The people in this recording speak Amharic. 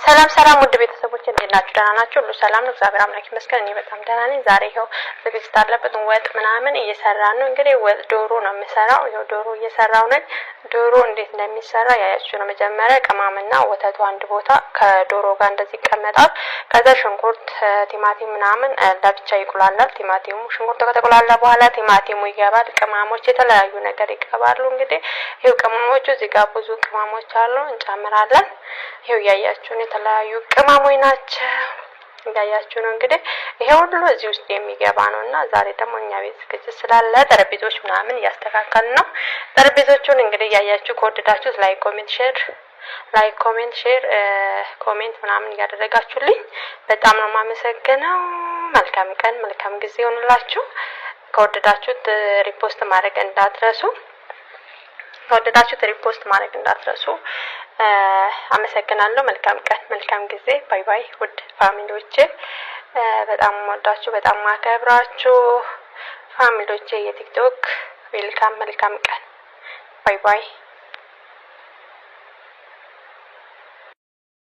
ሰላም ሰላም፣ ውድ ቤተሰቦች እንዴት ናችሁ? ደህና ናችሁ? ሁሉ ሰላም ነው? እግዚአብሔር አምላክ ይመስገን፣ እኔ በጣም ደህና ነኝ። ዛሬ ይኸው ዝግጅት አለበት ወጥ ምናምን እየሰራ ነው። እንግዲህ ወጥ ዶሮ ነው የምሰራው። ይኸው ዶሮ እየሰራው ነኝ። ዶሮ እንዴት እንደሚሰራ ያያችሁ ነው። መጀመሪያ ቅመምና ወተቱ አንድ ቦታ ከዶሮ ጋር እንደዚህ ይቀመጣል። ከዛ ሽንኩርት፣ ቲማቲም ምናምን ለብቻ ይቁላላል። ቲማቲሙ ሽንኩርቱ ከተቁላላ በኋላ ቲማቲሙ ይገባል። ቅመሞች የተለያዩ ነገር ይገባሉ። እንግዲህ ይኸው ቅመሞቹ እዚህ ጋር ብዙ ቅመሞች አሉ፣ እንጨምራለን። ይኸው እያያችሁን የተለያዩ ቅመሞች ናቸው። እያያችሁ ነው እንግዲህ ይሄ ሁሉ እዚህ ውስጥ የሚገባ ነው። እና ዛሬ ደግሞ እኛ ቤት ዝግጅት ስላለ ጠረጴዛዎች ምናምን እያስተካከልን ነው። ጠረጴዛዎቹን እንግዲህ እያያችሁ ከወደዳችሁት like፣ comment፣ share፣ like፣ comment፣ share፣ comment ምናምን እያደረጋችሁልኝ በጣም ነው የማመሰግነው። መልካም ቀን መልካም ጊዜ ይሆንላችሁ። ከወደዳችሁት repost ማድረግ እንዳትረሱ። ከወደዳችሁት repost ማድረግ እንዳትረሱ። አመሰግናለሁ። መልካም ቀን መልካም ጊዜ። Bye bye። ውድ family ዎቼ፣ በጣም ወዳችሁ በጣም ማከብራችሁ family ዎቼ የቲክቶክ welcome፣ መልካም ቀን። Bye bye።